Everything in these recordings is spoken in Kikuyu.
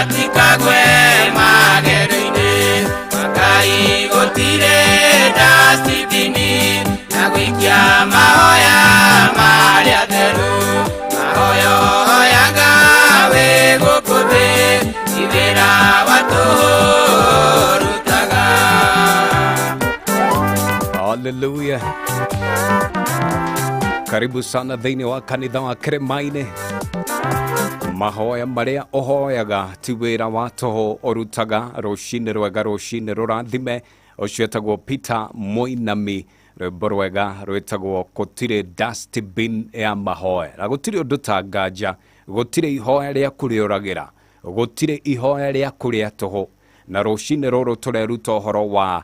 matikagwe magero-inĩ. Ngai gũtirĩ dustbin na gũikia mahoya marĩa theru. Mahoya hoyaga wĩ gũkũ thĩ, ti wĩra wa tũhũ rutaga. Haleluya. Karibu sana thĩinĩ wa kanitha wa Kĩrĩma-inĩ. Mahoya marĩa ũhoyaga ti wĩra wa tũhũ ũrutaga. Rũcinĩ rwega, rũcinĩ rũrathime. Ũcio etagwo Peter Mũinami, rwĩmbo rwega rwĩtagwo gũtirĩ dustbin ya mahoya. Na gũtirĩ ũndũ ta nganja, gũtirĩ ihoya rĩa kũrĩũragĩra, gũtirĩ ihoya rĩa kũrĩa tũhũ. Na rũcinĩ rũrũ tũreruta ũhoro wa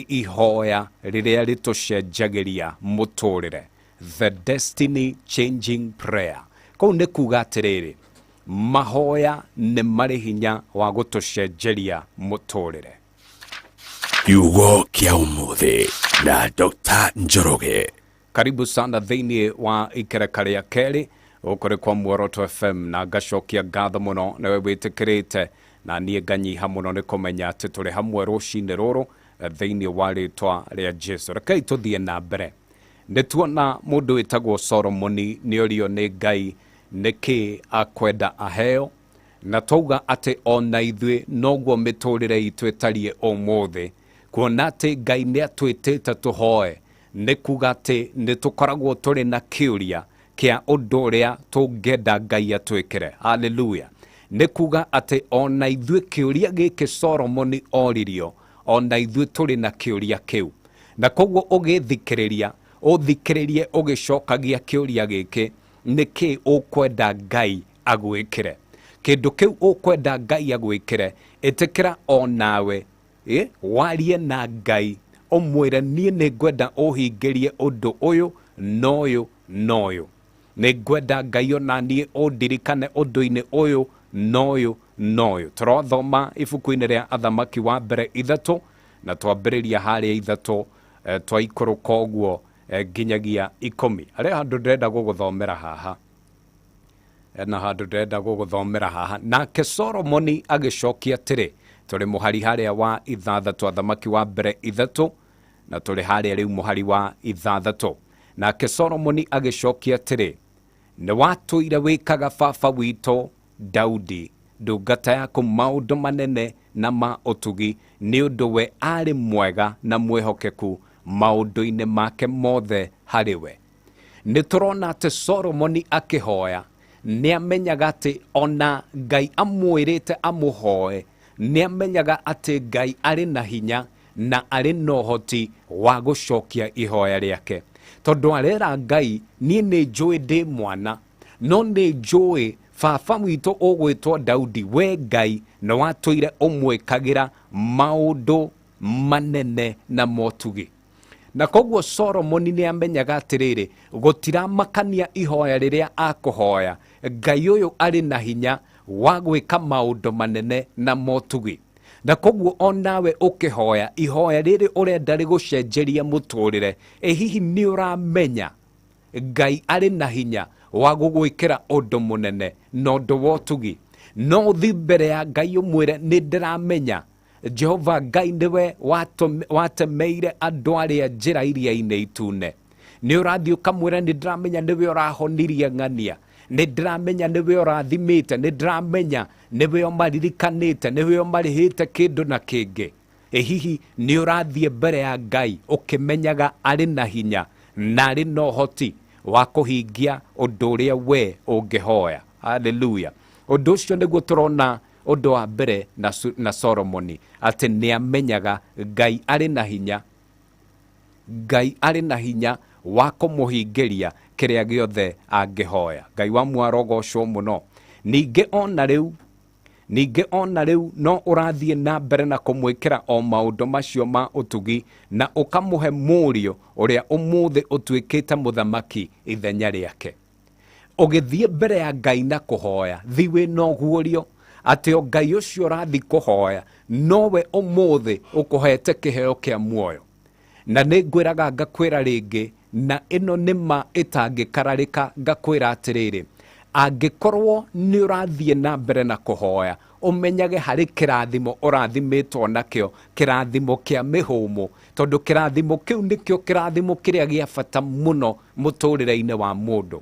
ihoya rĩrĩa rĩtũcenjagĩria mũtũrĩre, the destiny changing prayer. Kũu nĩ kuga atĩrĩrĩ, mahoya nĩ marĩ hinya wa gũtũcenjeria mũtũrĩre. Kiugo kĩa ũmũthĩ na Dr. Njoroge. Karibu sana thĩinĩ wa ikereka rĩa kerĩ gũkũ nĩ kwa Muoroto FM, na ngacokia ngatho mũno nĩwe wĩtĩkĩrĩte na niĩ nganyiha mũno nĩ kũmenya atĩ tũrĩ hamwe rũcinĩ rũrũ thĩinĩ wa rĩtwa rĩa Jesu. Rekei tũthiĩ na mbere. Nĩ tuona mũndũ wĩtagwo Solomoni nĩ orio nĩ Ngai nĩkĩ akwenda aheo, na twauga atĩ ona ithuĩ noguo mĩtũrĩre itũ ĩtariĩ ũmũthĩ, kuona atĩ Ngai nĩ atwĩtĩte tũhoe, nĩ kuga atĩ nĩ tũkoragwo tũrĩ na kĩũria kĩa ũndũ ũrĩa tũngĩenda Ngai atwĩkĩre. Haleluya. Nĩ kuga atĩ ona ithuĩ kĩũria gĩkĩ Solomoni oririo, ona ithuĩ tũrĩ na kĩũria kĩu. Na koguo ũgĩthikĩrĩria, ũthikĩrĩrie ũgĩcokagia kĩũria gĩkĩ, nĩkĩ ũkwenda Ngai agwĩkĩre? Kĩndũ kĩu ũkwenda Ngai agwĩkĩre, ĩtĩkĩra onawe, warie na Ngai, ũmwĩre niĩ nĩ ngwenda ũhingĩrie ũndũ ũyũ na ũyũ na ũyũ. Nĩ ngwenda Ngai ona niĩ ũndirikane ũndũ-inĩ ũyũ na ũyũ na ũyũ. Tũrathoma ibuku-inĩ rĩa Athamaki wa mbere 3, na twambĩrĩria harĩa 3, twaikũrũka ũguo nginyagia 10. Harĩa handũ ndĩrenda gũgũthomera haha. Na handũ ndĩrenda gũgũthomera haha. Nake Solomoni agĩcokia atĩrĩ, tũrĩ mũhari harĩa wa 6, Athamaki wa mbere 3, na tũrĩ harĩa rĩu mũhari wa 6. Nake Solomoni agĩcokia atĩrĩ, nĩ watũire wĩkaga baba witũ Daudi ndungata yaku maũndũ manene na ma ũtugi, nĩ ũndũ we arĩ mwega na mwĩhokeku maũndũ-inĩ make mothe harĩ we. Nĩ tũrona atĩ Solomoni akĩhoya nĩ amenyaga atĩ ona Ngai amwĩrĩte amũhoe, nĩ amenyaga atĩ Ngai arĩ na hinya na arĩ na ũhoti wa gũcokia ihoya rĩake. Tondũ arera Ngai, niĩ nĩ njũĩ ndĩ mwana, no nĩ njũĩ baba witũ ũgwĩtwo Daudi, we Ngai nĩ watũire ũmwĩkagĩra maũndũ manene na motugi. Na koguo Solomoni nĩ amenyaga atĩrĩrĩ, gũtiramakania ihoya rĩrĩa akũhoya, Ngai ũyũ arĩ na hinya wa gwĩka maũndũ manene na motugi. Na koguo onawe ũkĩhoya ihoya rĩrĩ ũrenda rĩgũcenjerie mũtũrĩre, ĩ hihi nĩ ũramenya Ngai arĩ na hinya wa gũgwĩkĩra ũndũ mũnene na ũndũ wa ũtugi? No ũthiĩ mbere ya Ngai ũmwĩre nĩ ndĩramenya Jehova Ngai nĩwe watemeire andũ arĩa njĩra iria-inĩ itune. Nĩ ũrathiĩ ũkamwĩra nĩ ndĩramenya nĩwe ũrahonirie ng'ania, nĩ ndĩramenya nĩwe ũrathimĩte, nĩ ndĩramenya nĩwe ũmaririkanĩte, nĩwe ũmarĩhĩte kĩndũ na kĩngĩ. Ĩ hihi nĩ ũrathiĩ mbere ya Ngai ũkĩmenyaga arĩ na hinya na arĩ na ũhoti wa kũhingia ũndũ ũrĩa we ũngĩhoya? Haleluya. Ũndũ ũcio nĩguo tũrona ũndũ wa mbere na Solomoni, atĩ nĩ amenyaga Ngai arĩ na hinya, Ngai arĩ na hinya wa kũmũhingĩria kĩrĩa gĩothe angĩhoya. Ngai wa muoyo arogocwo mũno. Ningĩ ona rĩu no ũrathiĩ na mbere na kũmwĩkĩra o maũndũ macio ma ũtugi, na ũkamũhe mũriũ ũrĩa ũmũthĩ ũtuĩkĩte mũthamaki ithenya rĩake. Ũgĩthiĩ mbere ya Ngai na kũhoya, thi wĩna ũguũrio atĩ o Ngai ũcio ũrathiĩ kũhoya nowe ũmũthĩ ũkũhete kĩheo kĩa muoyo. Na nĩ ngwĩraga ngakwĩra rĩngĩ, na ĩno nĩ ma ĩtangĩkararĩka, ngakwĩra atĩrĩrĩ, angĩkorwo nĩ ũrathiĩ na mbere na kũhoya Ũmenyage harĩ kĩrathimo ũrathimĩtwo nakĩo, kĩrathimo kĩa mĩhũmũ, tondũ kĩrathimo kĩu nĩkĩo kĩrathimo kĩrĩa gĩa bata mũno mũtũrĩre-inĩ wa mũndũ.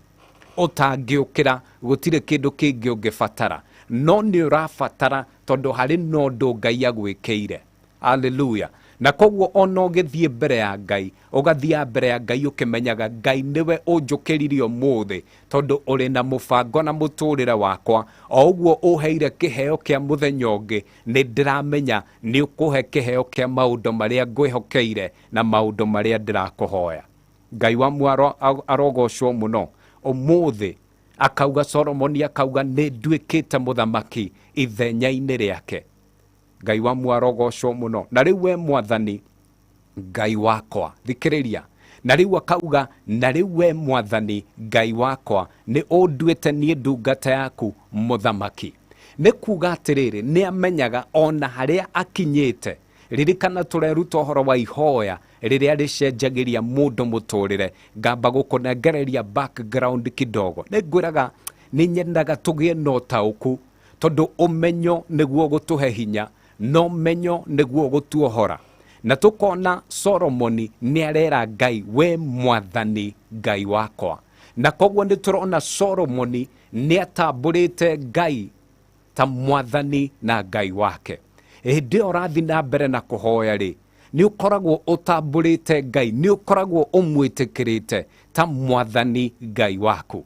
Ũtangĩũkĩra gũtirĩ kĩndũ kĩngĩ ũngĩbatara, no nĩ ũrabatara tondũ harĩ na ũndũ Ngai agwĩkĩire. Haleluya. Na koguo ona ũgĩthiĩ mbere ya Ngai, ũgathiaga mbere ya Ngai ũkĩmenyaga Ngai nĩwe ũnjũkĩririe ũmũthĩ, tondũ ũrĩ na mũbango na mũtũrĩre wakwa. O ũguo ũheire kĩheo kĩa mũthenya ũngĩ, nĩ ndĩramenya nĩ ũkũhe kĩheo kĩa maũndũ marĩa ngwĩhokeire na maũndũ marĩa ndĩrakũhoya. Ngai wa mwaro arogocwo mũno. Ũmũthĩ akauga, Solomoni akauga nĩ nduĩkĩte mũthamaki ithenya-inĩ rĩake. Ngai wa mwarogocwo mũno. Na rĩu we mwathani Ngai wakwa, thikĩrĩria. Na rĩu akauga, na rĩu we mwathani Ngai wakwa nĩ ũnduĩte niĩ ndungata yaku mũthamaki. Nĩ kuga atĩrĩrĩ, nĩ amenyaga ona harĩa akinyĩte. Ririkana tũreruta ũhoro wa ihoya rĩrĩa rĩcenjagĩria mũndũ mũtũrĩre. Ngamba gũkũnengereria background kidogo. Nĩ ngwĩraga nĩ nyendaga tũgĩe na ũtaũku, tondũ ũmenyo nĩguo gũtũhe hinya, no menyo nĩguo gũtuohora. Na tũkona Solomoni nĩ arera Ngai, we mwathani Ngai wakwa. Na koguo nĩ tũrona Solomoni nĩ atambũrĩte Ngai ta mwathani na Ngai wake. Hĩndĩ ĩyo ũrathiĩ na mbere na kũhoya rĩ, nĩ ũkoragwo ũtambũrĩte Ngai, nĩ ũkoragwo ũmwĩtĩkĩrĩte ta mwathani Ngai waku,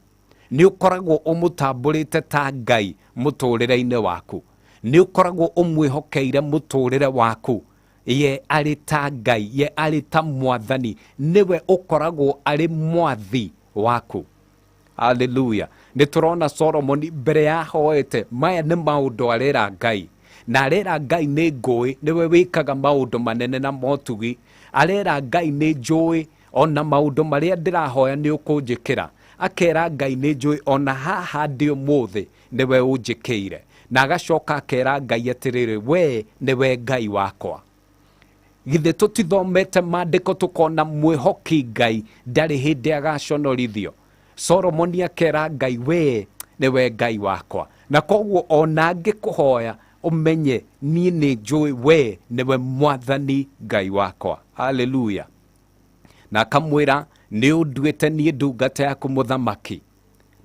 nĩ ũkoragwo ũmũtambũrĩte ta Ngai mũtũrĩre-inĩ waku, nĩ ũkoragwo ũmwĩhokeire mũtũrĩre waku. Ye arĩ ta Ngai, ye arĩ ta mwathani, nĩwe ũkoragwo arĩ mwathi waku. Haleluya. Nĩ tũrona Solomoni mbere ya ahoete, maya nĩ maũndũ arera Ngai. Na arera Ngai nĩ ngũĩ, nĩwe wĩkaga maũndũ manene na motugi. Arera Ngai nĩ njũĩ, ona maũndũ marĩa ndĩrahoya nĩ ũkũnjĩkĩra. Akera Ngai nĩ njũĩ, ona haha ndĩ ũmũthĩ nĩwe ũnjĩkĩire. Na agacoka akera Ngai atĩrĩrĩ, we nĩwe Ngai wakwa. Githĩ tũtithomete maandĩko tũkona mwĩhoki Ngai ndarĩ hĩndĩ agaconorithio. Solomoni akera Ngai, we nĩwe Ngai wakwa. Na koguo ona ngĩkũhoya ũmenye niĩ nĩ njũĩ we nĩwe mwathani Ngai wakwa. Haleluya. Na akamwĩra nĩ ũnduĩte niĩ ndungata yaku mũthamaki.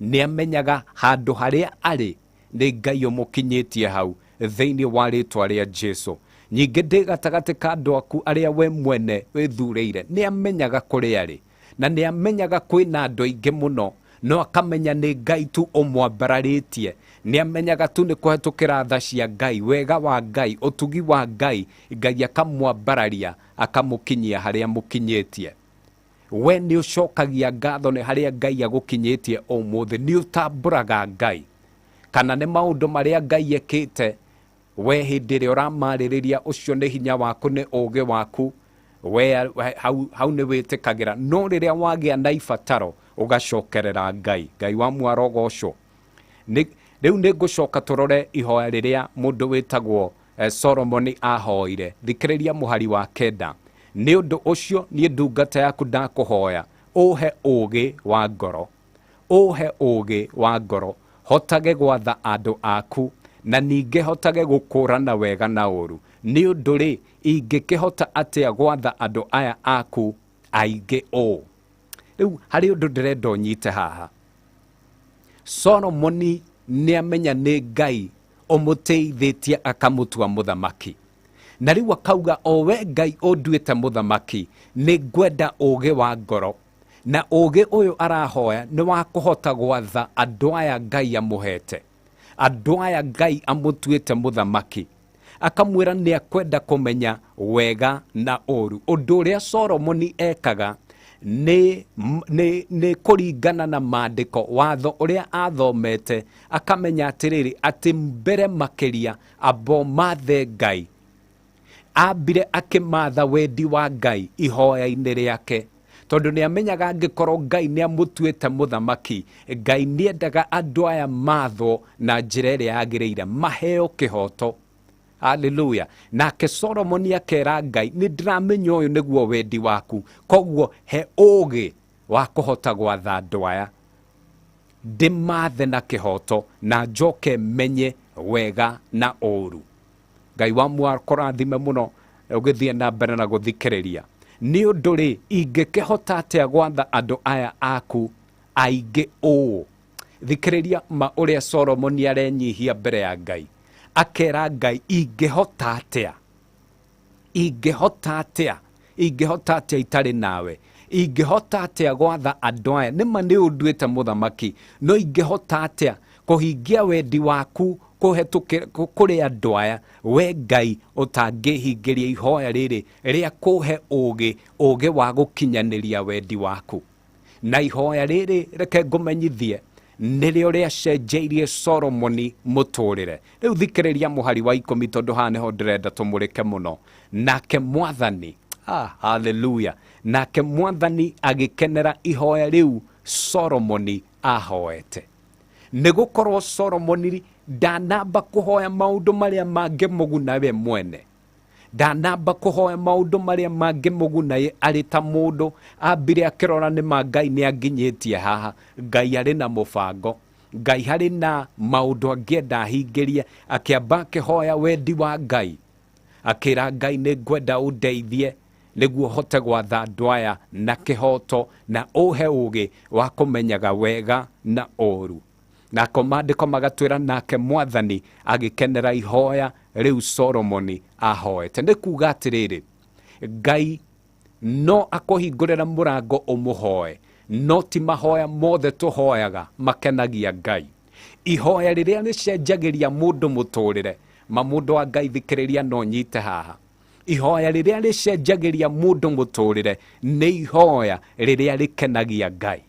Nĩ amenyaga handũ harĩa arĩ nĩ Ngai ũmũkinyĩtie hau thĩinĩ wa rĩtwa rĩa Jesu. Nyingĩ ndĩ gatagatĩ ka andũ aku arĩa we mwene wĩthurĩire. Nĩ amenyaga kũrĩa arĩ, na nĩ amenyaga kwĩna andũ aingĩ mũno, no akamenya nĩ Ngai tu ũmwambararĩtie. Nĩ amenyaga tu nĩ kũhetũkĩra tha cia Ngai, wega wa Ngai, ũtugi wa Ngai, Ngai akamwambararia akamũkinyia harĩa mũkinyĩtie. We nĩ ũcokagia ngatho nĩ harĩa Ngai agũkinyĩtie ũmũthĩ, nĩ ũtambũraga Ngai kana nĩ maũndũ marĩa Ngai ekĩte. We hĩndĩ ĩrĩa ũramarĩrĩria ũcio nĩ hinya waku, nĩ ũũgĩ waku, we hau nĩ wĩtĩkagĩra. No rĩrĩa wagĩa na ibataro ũgacokerera Ngai. Ngai wa mwarogocwo. Rĩu nĩ ngũcoka tũrore ihoya rĩrĩa mũndũ wĩtagwo Solomoni ahoire. Thikĩrĩria mũhari wa 9. Nĩ ũndũ ũcio niĩ ndungata yaku ndakũhoya ũhe ũũgĩ wa ngoro, ũhe ũũgĩ wa ngoro, hotage gwatha andũ aku, na ningĩ hotage gũkũrana wega na ũũru. Nĩ ũndũ rĩ, ingĩkĩhota atĩa gwatha andũ aya aku aingĩ ũũ? Rĩu harĩ ũndũ ndĩrenda ũnyite haha. Solomoni nĩ amenya nĩ Ngai ũmũteithĩtie akamũtua mũthamaki. Na rĩu akauga, o we Ngai ũnduĩte mũthamaki, nĩ ngwenda ũũgĩ wa ngoro. Na ũũgĩ ũyũ arahoya nĩ wa kũhota gwatha andũ aya Ngai amũhete, andũ aya Ngai amũtuĩte mũthamaki. Akamwĩra nĩ akwenda kũmenya wega na ũũru. Ũndũ ũrĩa Solomoni ekaga nĩ kũringana na maandĩko, watho ũrĩa athomete, akamenya atĩrĩrĩ, atĩ mbere makĩria amba mathe Ngai. Ambire akĩmatha wendi wa Ngai ihoya-inĩ rĩake, tondũ nĩ amenyaga angĩkorwo Ngai nĩ amũtuĩte mũthamaki, Ngai nĩ endaga andũ aya mathwo na njĩra ĩrĩa yagĩrĩire, maheo kĩhoto. Haleluya. Nake Solomoni akera Ngai, nĩ ndĩramenya ũyũ nĩguo wendi waku, koguo he ũũgĩ wa kũhota gwatha andũ aya, ndĩmathe na kĩhoto na njoke menye Wega na ũũru. Ngai wa mwakũrathime mũno ũgĩthiĩ na mbere na gũthikĩrĩria. Nĩ ũndũ rĩ, ingĩkĩhota atĩa gwatha andũ aya aku aingĩ ũũ? Thikĩrĩria ma ũrĩa Solomoni arenyihia mbere ya Ngai, akera Ngai, ingĩhota atĩa? Ingĩhota atĩa? Ingĩhota atĩa itarĩ nawe? Ingĩhota atĩa gwatha andũ aya? Nĩma nĩ ũnduĩte mũthamaki, no ingĩhota atĩa kũhingia wendi waku kũhetũkĩra kũrĩ andũ aya, we Ngai ũtangĩhingĩria ihoya rĩrĩ rĩa kũhe ũũgĩ, ũũgĩ wa gũkinyanĩria wendi waku? Na ihoya rĩrĩ, reke ngũmenyithie, nĩrĩo rĩacenjeirie Solomoni mũtũrĩre. Rĩu thikĩrĩria mũhari wa 10, tondũ haha nĩho ndĩrenda tũmũrĩke mũno. Nake Mwathani, haleluya, nake Mwathani agĩkenera ihoya rĩu Solomoni ahoete. Nĩ gũkorwo Solomoni ndanamba kũhoya maũndũ marĩa mangĩmũguna we mwene, ndanamba kũhoya maũndũ marĩa mangĩmũguna ye arĩ ta mũndũ, ambire akĩrora nĩ ma Ngai nĩ anginyĩtie haha, Ngai arĩ na mũbango, Ngai harĩ na maũndũ angĩenda ahingĩrie. Akĩamba akĩhoya wendi wa Ngai, akĩra Ngai, nĩ ngwenda ũndeithie nĩguo hote gwatha andũ aya na kĩhoto, na ũhe ũũgĩ wa kũmenyaga wega na ũũru. Nako maandĩko magatwĩra, nake Mwathani agĩkenera ihoya rĩu Solomoni ahoete. Nĩ kuga atĩrĩrĩ, Ngai no akũhingũrĩra mũrango ũmũhoe, no ti mahoya mothe tũhoyaga makenagia Ngai. Ihoya rĩrĩa rĩcenjagĩria mũndũ mũtũrĩre, ma mũndũ wa Ngai thikĩrĩria, no nyite haha, ihoya rĩrĩa rĩcenjagĩria mũndũ mũtũrĩre nĩ ihoya rĩrĩa rĩkenagia Ngai,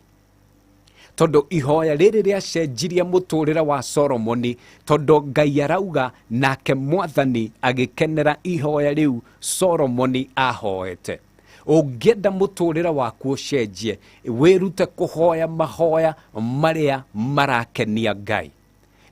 tondũ ihoya rĩrĩ rĩacenjirie mũtũrĩre wa Solomoni, tondũ Ngai arauga, nake Mwathani agĩkenera ihoya rĩu Solomoni ahoete. Ũngĩenda mũtũrĩre waku ũcenjie, wĩrute kũhoya mahoya marĩa marakenia Ngai.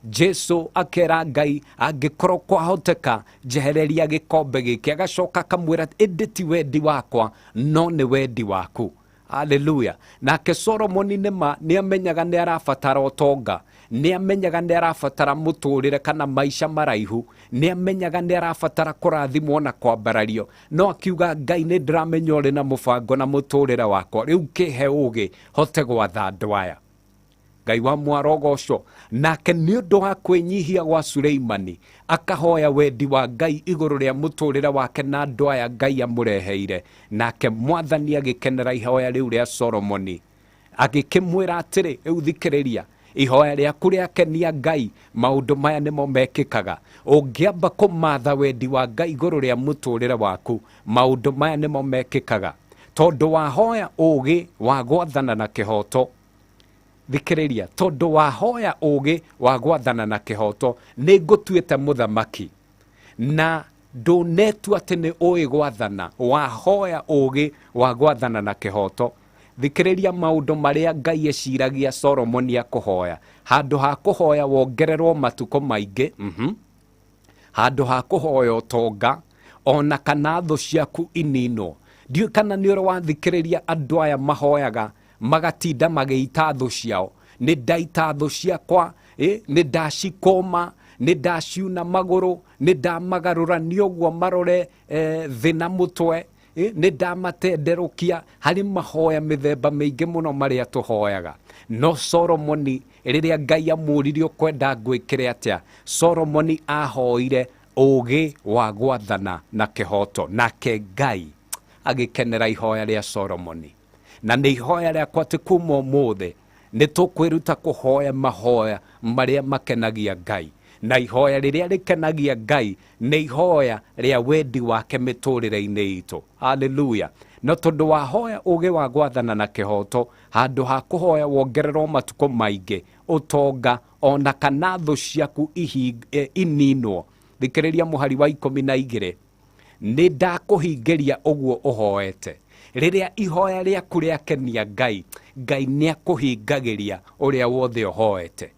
Jesu akera Ngai, angĩkorwo kwahoteka, njehereria gĩkombe gĩkĩ. Agacoka akamwĩra, ĩndĩ ti wendi wakwa, no nĩ wendi waku. Haleluya. Nake Solomoni nĩma nĩ amenyaga nĩ arabatara ũtonga, nĩ amenyaga nĩ arabatara mũtũrĩre kana maica maraihu, nĩ amenyaga nĩ arabatara kũrathimwo na kwambarario, no akiuga, Ngai, nĩ ndĩramenya ũrĩ na mũbango na mũtũrĩre wakwa, rĩu kĩhe ũũgĩ hote gwatha andũ aya. Ngai wa mwarogoco. Nake nĩ ũndũ wa kwĩnyihia gwa Suleimani, akahoya wendi wa Ngai igũrũ rĩa mũtũrĩre wake na andũ aya Ngai amũreheire, nake Mwathani agĩkenera ihoya rĩu rĩa Solomoni, agĩkĩmwĩra atĩrĩ, rĩu thikĩrĩria, ihoya rĩaku rĩakenia Ngai, maũndũ maya nĩmo mekĩkaga. Ũngĩamba kũmatha wendi wa Ngai igũrũ rĩa mũtũrĩre waku, maũndũ maya nĩmo mekĩkaga. Tondũ wahoya ũũgĩ wa gwathana na kĩhoto, thikĩrĩria, tondũ wahoya ũũgĩ wa gwathana na kĩhoto, nĩ ngũtuĩte mũthamaki, na ndũnetua atĩ nĩ ũĩ gwathana, wahoya ũũgĩ wa gwathana na kĩhoto. Thikĩrĩria maũndũ marĩa Ngai eciragia Solomoni akũhoya. Handũ ha kũhoya wongererwo matukũ maingĩ, handũ ha kũhoya ũtonga, ona kana thũ ciaku ininwo. Ndiũĩ kana nĩ ũrĩ wathikĩrĩria andũ aya mahoyaga magatinda magĩita thũ ciao, nĩ ndaita thũ ciakwa, nĩ ndacikũma, nĩ ndaciuna magũrũ, nĩ ndamagarũrania ũguo marore thĩ na mũtwe, nĩ ndamatenderũkia. Harĩ mahoya mĩthemba mĩingĩ mũno marĩa tũhoyaga. No Solomoni, rĩrĩa Ngai amũririe, ũkwenda ngwĩkĩre atĩa, Solomoni ahoire ũũgĩ wa gwathana na kĩhoto, nake Ngai agĩkenera ihoya rĩa Solomoni. Na nĩ ihoya rĩakwa atĩ kuma ũmũthĩ nĩ tũkwĩruta kũhoya mahoya marĩa makenagia Ngai, na ihoya rĩrĩa rĩkenagia Ngai nĩ ihoya rĩa wendi wake mĩtũrĩre-inĩ itũ. Haleluya. No tondũ wahoya ũũgĩ wa gwathana na kĩhoto, handũ ha kũhoya wongererwo matukũ maingĩ, ũtonga, ona kana thũ ciaku ininwo, thikĩrĩria mũhari wa 12, nĩ ndakũhingĩria ũguo ũhoete. Rĩrĩa ihoya rĩaku rĩakenia Ngai, Ngai nĩ akũhingagĩria ũrĩa wothe ũhoete.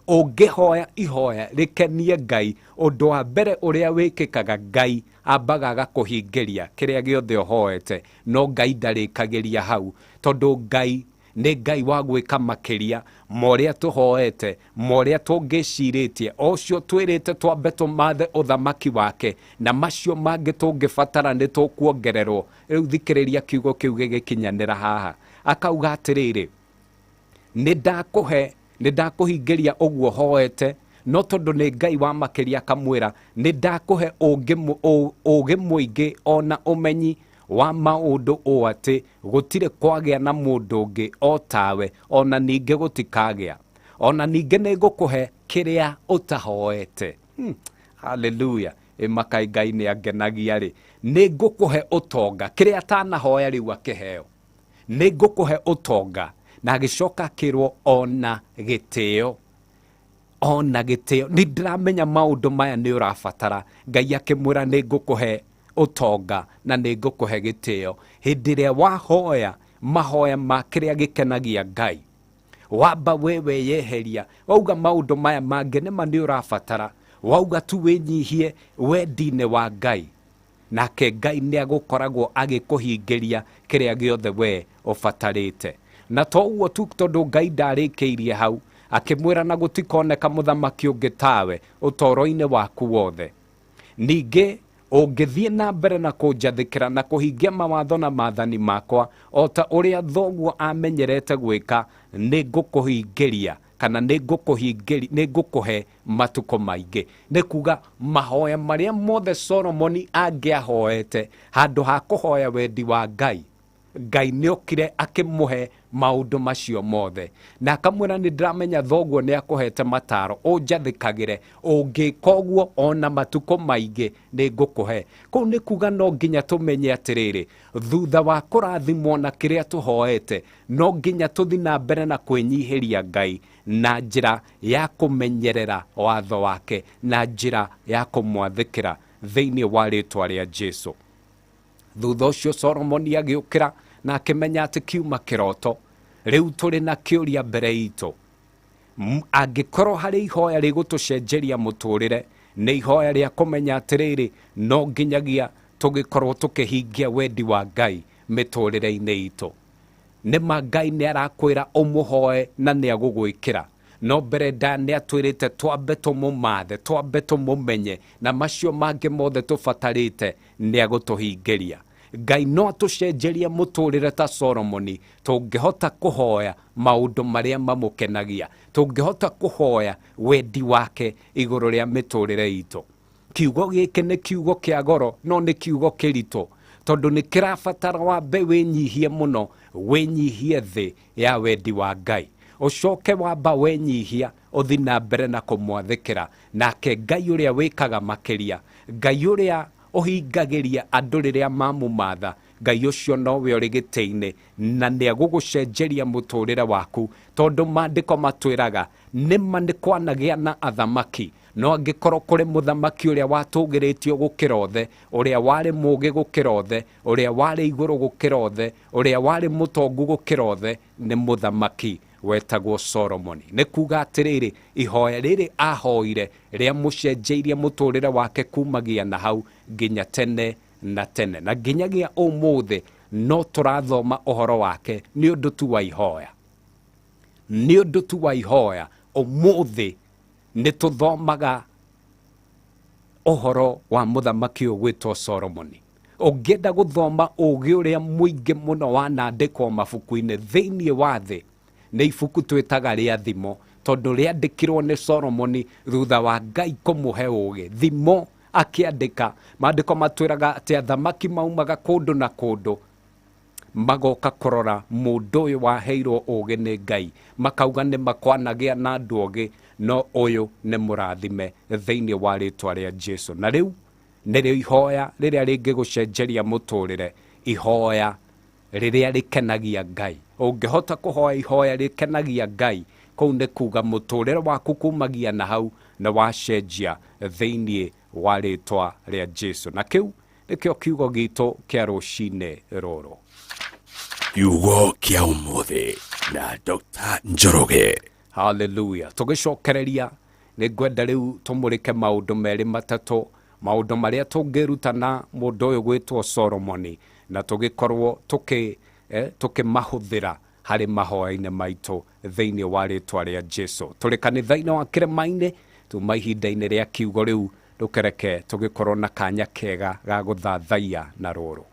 Ũngĩhoya ihoya rĩkenie Ngai, ũndũ wa mbere ũrĩa wĩkĩkaga, Ngai ambaga agakũhingĩria kĩrĩa gĩothe ũhoete. No Ngai ndarĩkagĩria hau, tondũ Ngai Nĩ Ngai wa gwĩka makĩria ma ũrĩa tũhoete, ma ũrĩa tũngĩcirĩtie, o ũcio twĩrĩte twambe tũmathe ũthamaki wake, na macio mangĩ tũngĩbatara nĩ tũkuongererwo. Rĩu thikĩrĩria kiugo kĩu gĩgĩkinyanĩra haha. Akauga atĩrĩrĩ, nĩ ndakũhe, nĩ ndakũhingĩria ũguo hoete, no tondũ nĩ Ngai wa makĩria akamwĩra nĩ ndakũhe ũũgĩ mũingĩ ona ũmenyi wa maũndũ ũũ atĩ gũtirĩ kwagĩa na mũndũ ũngĩ o tawe, ona ningĩ gũtikagĩa. Ona ningĩ nĩ ngũkũhe kĩrĩa ũtahoete. Hallelujah. Ĩmakai Ngai nĩ angenagia rĩ. Nĩ ngũkũhe ũtonga, kĩrĩa atanahoya rĩu akĩheo. Nĩ ngũkũhe ũtonga, na agĩcoka akĩrwo ona gĩtĩo. Ona gĩtĩo. Nĩ ndĩramenya maũndũ maya nĩ ũrabatara. Ngai akĩmwĩra nĩ ngũkũhe ũtonga na nĩ ngũkũhe gĩtĩo. Hĩndĩ ĩrĩa wahoya mahoya ma kĩrĩa gĩkenagia Ngai, wamba we weyeheria, wauga maũndũ maya mangĩ nĩma nĩ ũrabatara, wauga tu wĩnyihie wendi-inĩ wa Ngai, nake Ngai nĩ agũkoragwo agĩkũhingĩria kĩrĩa gĩothe we ũbatarĩte. Na to ũguo tu, tondũ Ngai ndarĩkĩirie hau, akĩmwĩra na gũtikoneka mũthamaki ũngĩ tawe ũtũũro-inĩ waku wothe. Ningĩ ũngĩthiĩ na mbere na kũnjathĩkĩra na kũhingia mawatho na maathani makwa o ta ũrĩa thoguo amenyerete gwĩka, nĩ ngũkũhingĩria kana nĩ ngũkũhe matukũ maingĩ. Nĩ kuga mahoya marĩa mothe Solomoni angĩahoete, handũ ha kũhoya wendi wa Ngai, Ngai nĩ okire akĩmũhe maũndũ macio mothe. Na akamwĩra nĩ ndĩramenya thoguo nĩ akũhete mataro, ũnjathĩkagĩre, ũngĩka ũguo ona matukũ maingĩ nĩ ngũkũhe. Kũu nĩ kuga no nginya tũmenye atĩrĩrĩ, thutha wa kũrathimwo na kĩrĩa tũhoete, no nginya tũthiĩ na mbere na kwĩnyihĩria Ngai na njĩra ya kũmenyerera watho wake, na njĩra ya kũmwathĩkĩra thĩinĩ wa rĩtwa rĩa Jesu. Thutha ũcio Solomoni agĩũkĩra na akĩmenya atĩ kiuma kĩroto. Rĩu tũrĩ na kĩũria mbere itũ. Angĩkorwo harĩ ihoya rĩgũtũcenjeria mũtũrĩre, nĩ ihoya rĩa kũmenya atĩrĩrĩ, no nginyagia tũgĩkorwo tũkĩhingia wendi wa Ngai mĩtũrĩre-inĩ itũ. Nĩma Ngai nĩ arakwĩra ũmũhoe na nĩ agũgwĩkĩra. No mbere nda nĩ atwĩrĩte twambe tũmũmathe, twambe tũmũmenye, na macio mangĩ mothe tũbatarĩte nĩ agũtũhingĩria. Ngai no atũcenjerie mũtũrĩre ta Solomoni, tũngĩhota kũhoya maũndũ marĩa mamũkenagia, tũngĩhota kũhoya wendi wake igũrũ rĩa mĩtũrĩre itũ. Kiugo gĩkĩ nĩ kiugo kĩa goro, no nĩ kiugo kĩritũ, tondũ nĩ kĩrabatara wambe wĩnyihie mũno, wĩnyihie thĩ ya wendi wa Ngai. Ũcoke wamba wenyihia, ũthiĩ na mbere na kũmwathĩkĩra. Nake Ngai ũrĩa wĩkaga makĩria, Ngai ũrĩa ũhingagĩria andũ rĩrĩa mamũmatha, Ngai ũcio nowe ũrĩ gĩtĩ-inĩ, na nĩ agũgũcenjeria mũtũrĩre waku, tondũ maandĩko matwĩraga nĩma nĩ kwanagĩa na athamaki, no angĩkorwo kũrĩ mũthamaki ũrĩa watũgĩrĩtio gũkĩra othe, ũrĩa warĩ mũũgĩ gũkĩra othe, ũrĩa warĩ igũrũ gũkĩra othe, ũrĩa warĩ mũtongu gũkĩra othe, nĩ mũthamaki wetagwo Solomoni. Nĩ kuga atĩrĩrĩ, ihoya rĩrĩ ahoire rĩamũcenjeirie mũtũrĩre wake kumagia na hau nginya tene na tene. Na nginyagia ũmũthĩ no tũrathoma ũhoro wake nĩ ũndũ tu wa ihoya. Nĩ ũndũ tu wa ihoya, ũmũthĩ nĩ tũthomaga ũhoro wa mũthamaki ũyũ gwĩtwo Solomoni. Ũngĩenda gũthoma ũũgĩ ũrĩa mũingĩ mũno wanandĩkwo mabuku-inĩ thĩinĩ wa thĩ, nĩ ibuku twĩtaga rĩa Thimo, tondũ rĩandĩkirwo nĩ Solomoni thutha wa Ngai kũmũhe ũũgĩ. Thimo akĩandĩka, maandĩko matwĩraga atĩ athamaki maumaga kũndũ na kũndũ magoka kũrora mũndũ ũyũ waheirwo ũũgĩ nĩ Ngai, makauga nĩ makwanagĩa na andũ ogĩ, no ũyũ nĩ mũrathime thĩinĩ wa rĩtwa rĩa Jesu. Na rĩu nĩrĩo ihoya rĩrĩa rĩngĩgũcenjeria mũtũrĩre, ihoya rĩrĩa rĩkenagia Ngai. Ũngĩhota kũhoya ihoya rĩkenagia Ngai, kũu nĩ kuga mũtũrĩre waku kumagia na hau nĩ wacenjia thĩinĩ wa rĩtwa rĩa Jesu. Na kĩu nĩkĩo kiugo gitũ kĩa rũcinĩ rũrũ. Kiugo kĩa ũmũthĩ na Dr. Njoroge. Hallelujah. Tũgĩcokereria nĩ ngwenda rĩu tũmũrĩke maũndũ merĩ matatũ, maũndũ marĩa tũngĩruta na mũndũ ũyũ gwĩtwo Solomoni, na tũgĩkorwo tũkĩmahũthĩra Harĩ mahoya-inĩ maitũ thĩinĩ wa rĩtwa rĩa Jesu. Tũrĩ kanitha-inĩ wa kĩrĩma-inĩ, tuma ihinda-inĩ rĩa kiugo rĩu, rũkereke tũgĩkorwo na kanya kega ga gũthathaiya na rũrũ.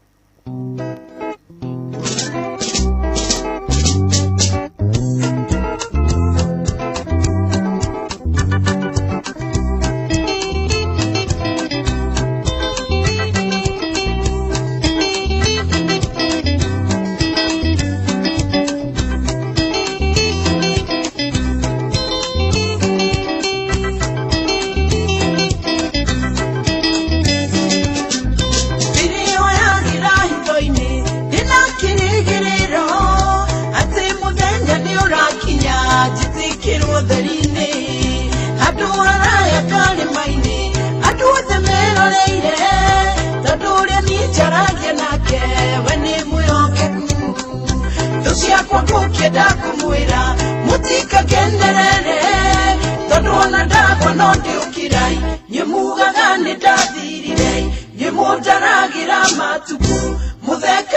Ndĩrĩhoyagĩra hitho-inĩ ndĩna kĩrĩgĩrĩro atĩ mũthenya nĩ ũrakinya njĩtĩkĩrwo theri-inĩ handũ haraya karĩma-inĩ andũ othe meroreire tondũ ũrĩa niĩ njaragia nake we nĩ mwĩhokeku. Thũ ciakwa ngũkĩenda kũmwĩra mũtikakenerere tondũ ona ndagwa no ndĩũkĩrai nyuĩ mugaga nĩ ndathirire nyuĩ mũndaragĩra matukũ mũthekaga.